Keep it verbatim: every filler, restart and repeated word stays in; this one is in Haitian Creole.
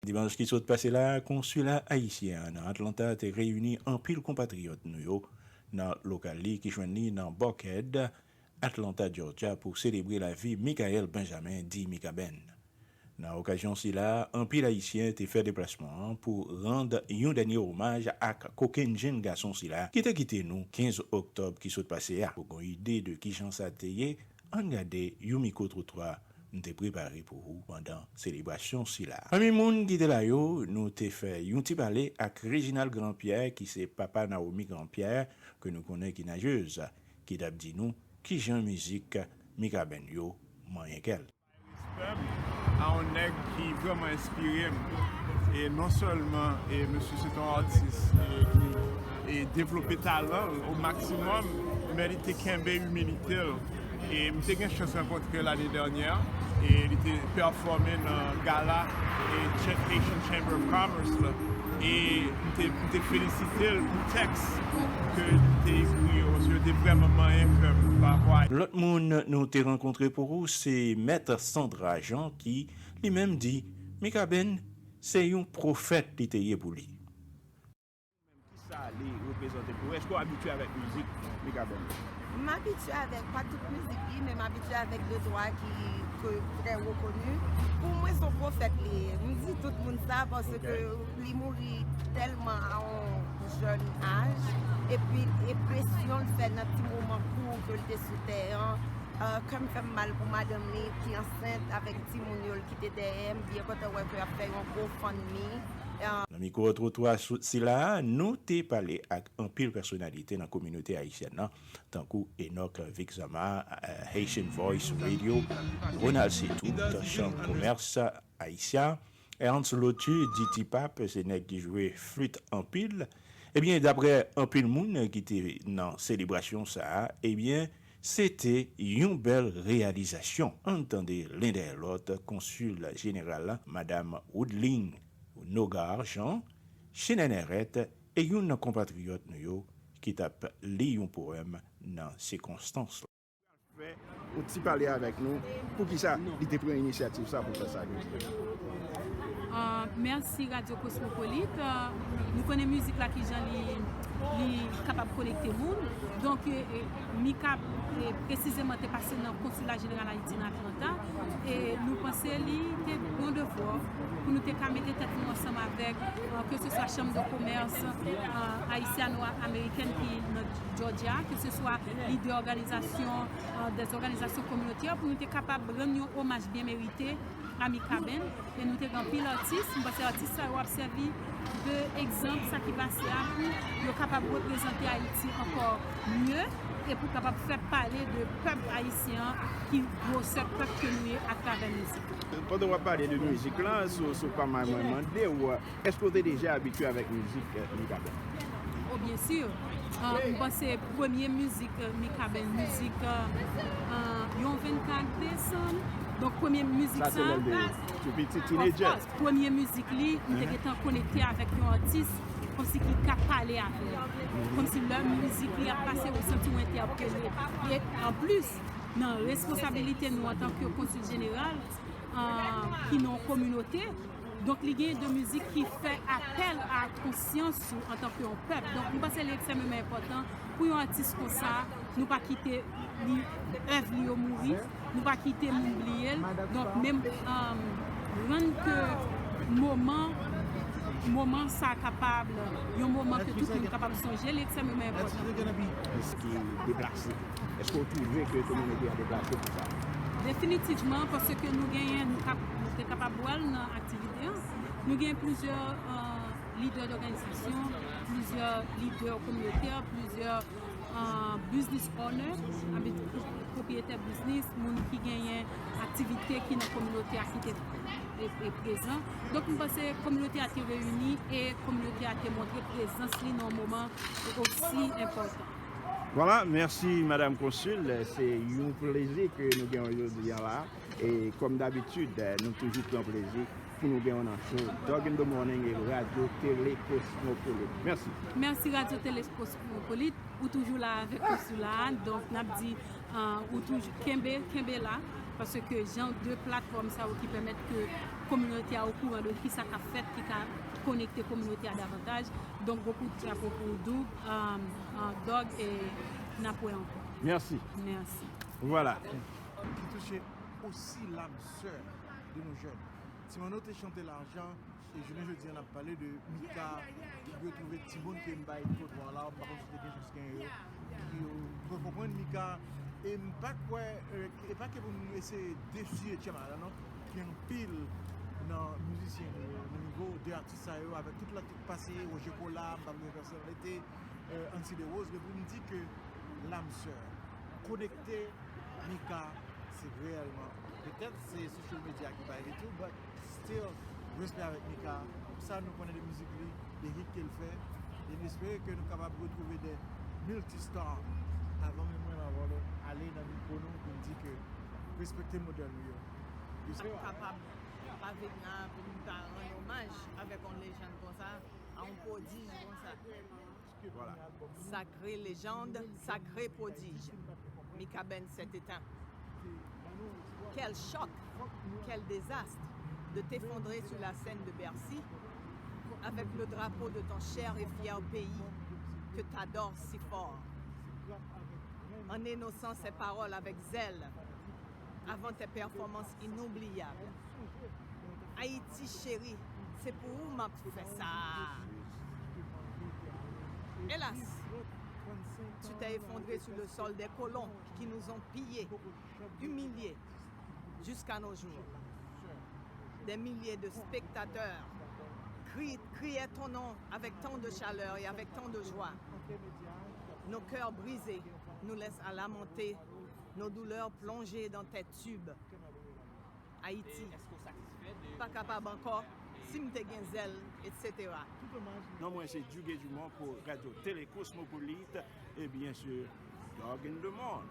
Dimanch ki sot pase la, konsila ayisyen an nan Atlanta te reyini anpil konpatriyòt nou yo nan lokal li ki jwenn li nan Buckhead, Atlanta, Georgia, pou selebre lavi Michael Benjamin, di Mikaben. Nan okazyon sila, anpil Ayisyen te fè deplasman an pou rann yon dènye omaj ak kokenn jenn gason sila ki te kite nou kenz oktòb ki sot pase a. Pou gon ide de kijan sa te ye, ann gade yon mikwo twotwa m te prepare pou ou pandan selebrasyon sila. Pami moun ki te la yo, nou te fè yon ti pale ak Reginald Grandpierre, ki se papa Naomi Grandpierre, ke nou konnen ki najez, ki t ap di nou kijan mizik Mikaben yo manyen kè l. Respè m a yon nèg ki vrèman enspire m. E non sèlman e mesye se te yon atis e ki e devlope talan l o maksimòm, men li te kenbe imilite l. E m te gen chans rankontre l lane dènyè e li te pèfòme nan gala e Ch- Haitian Chamber of Commerce la. E m te, m te felisite l pou tèks ke li te ekri yo, paske yo te vrèman manyen kè m pa rapò a. Lòt moun nou te rankontre pou ou se Mèt Sandra Jean ki, li menm, di Mikaben se yon pwofèt li te ye pou li. Kisa li reprezante pou ou? Èske w abitye avèk mizik Mikaben? M abitye avèk, pa tout mizik li, men m abitye avèk de twa ki, ke trè rekoni. Pou mwen, se yon pwofèt li ye. M di tout moun sa paske li mouri tèlman a yon jèn aj. Epi, e presyon l fè nan ti moman kout ke l te sou tè an. Ah, kè m fè m mal pou madanm li ki ansent avèk timoun yo l kite dèyè. M byen kontan wè ke y ap fè yon GoFundMe. Ah, nan mikwo twotwa sou sila, nou te pale ak anpil pèsonalite nan kominote ayisyèn nan, tankou Enoch Vixama, eh, Haitian Voice Radio, Ronald Setout, Chanm Komès Ayisyen, Ernst Lotu, D T Pap, se nèg ki jwe flit anpil. Ebyen, daprè anpil moun ki te nan selebrasyon sa a, ebyen, se te yon bèl reyalizasyon. Ann tande len dèyè lòt, konsil jeneral la, Madam Woodline Nogar Jean, Chene Nèrèt, e youn nan konpatriyòt nou yo ki t ap li yon powèm nan sikonstans la. Fè yon ti pale avèk nou, poukisa li te pran inisyativ sa pou fè sa jodi a? Ah, mèsi Radyo Kosmopolit. Ah, nou konnen mizik la kijan li, li kapab konekte moun. Donk, eh, eh, Mika, eh, presizeman te pase nan Konsila Jeneral Ayiti nan Atlanta. E nou panse li te bon devwa pou nou te ka mete tèt nou ansanm avèk, eh, ke se swa Chanm de Komès, eh, Ayisano-Amerikèn ki nan Georgia, ke se swa lidè òganizasyon, eh, dè òganizasyon kominotè, pou nou te kapab rann yon omaj byen merite a Mikaben. E nou te gen anpil atis. M panse atis sa yo ap sèvi de egzanp sa ki pase a pou yo kapab reprezante Ayiti ankò mye e pou kapab fè pale de pèp ayisyen an ki gwosè pèp ke nou ye atravè mizik. Pandan w ap pale de mizik la, sou, sou pa mal mwen mande w, èske w te deja abitye avèk mizik, eh, Mikaben? Oh, byen si. Ah, m panse premye mizik, eh, Mikaben, mizik, eh, eh, yon vennkat desanm. Donk, premye mizik sa, se sa, lè l te tou piti, teenager. Of course, premye mizik li, m te gentan konekte avèk yon atis, kòmsi ki ka pale avè l. Kòmsi lè mizik li ap pase, ou santi w entèpele. E anplis, nan responsabilite nou antanke konsil jeneral, ah, ki nan yon kominote, donk, li gen de mizik ki fè apèl a konsyans ou antanke yon pèp. Donk, m panse li ekstrèmeman enpòtan pou yon atis konsa, nou pa kite li, èv li yo mouri, nou pa kite moun bliye l. Donk, menm, um, rann ke moman, moman sa kapab yon moman ke tout moun kapab sonje, li ekstrèmeman enpòtan. Ki deplase. Èske w twouve ke kominote a deplase pou sa? Definitivman, paske nou genyen, nou kap-, nou te kapab wè l nan aktivite an. Nou gen plizyè, euh, lidè dòganizasyon, plizyè lidè kominotè, plizyè, euh, business owner, anben, pwopriyetè biznis, moun ki genyen aktivite ki nan kominote a ki te, e, e prezan. Donk, m panse kominote a te reyini e kominote a te montre prezans li nan yon moman osi enpòtan. Vwala, mèsi, Madam Konsil. Se yon plezi ke nou genyen jodi a la. E kòm dabitid, nou toujou pran plezi pou nou gen w nan show Dog in the Morning e Radyo Tele Kosmopolit. Mèsi. Mèsi, Radyo Tele Kosmopolit. Ou toujou la avèk Konsil la. Donk, n ap di, ah, ou toujou kenbe, kenbe la. Paske jan de platfòm sa yo ki pèmèt ke kominote a okouran de kisa k ap fèt, ki ka konekte kominote a davantaj. Donk, gwo kout chapo pou Doug, um, uh, Doug, e n ap wè ankò. Merci. Mèsi. Voilà. Ki touche osi lam sè de nou jèn. Ti Manno te chante lajan, e jounen jodi a n ap pale de Mika ki retwouve timoun ke m bay trotwa la, m pa konn si te gen chans gen yo, ki yo rekonprann Mika. E m pa kwè, e pa ke pou m eseye desiye Tchèmara non, ki anpil nan mizisyen nou yo, nan nivo de atis sa yo, avèk tout lòt ki pase, Roger Cola, m pa bliye pèsonalite, Ancy Desroses, men pou m di ke lam sè konekte Mika, se reyèlman, petèt se social media ki pa ede tou, but still, respè avèk Mika, sa nou konnen de mizik li, de hit ke l fè, e n espere ke nou kapab retwouve de multi-star avan menm mwen m ap ale nan mikwo nou pou n di ke respekte modèl nou yo. Ap kapab pa vin la pou nou ta rann omaj avèk yon lejann konsa, a yon pwodij konsa. Voilà. Sacrée légende, sacré prodige. Mika Ben s'est éteint. Quel choc, quel désastre de t'effondrer sur la scène de Bercy avec le drapeau de ton cher et fier pays que t'adores si fort. En énonçant ces paroles avec zèle, avant tes performances inoubliables. Haïti chérie, c'est pour vous m'a fait ça. Hélas, tu t'es effondré sur le sol des colons qui nous ont pillés, humiliés, jusqu'à nos jours. Des milliers de spectateurs crient, criaient ton nom avec tant de chaleur et avec tant de joie. Nos cœurs brisés nous laissent à lamenter, nos douleurs plongées dans tes tubes. Ayiti pa kapab ankò, si m te gen zèl, etsetera. Non mwen se Dugué Dumont pou Radio Télé Cosmopolite et bien sûr Dog in the Morning.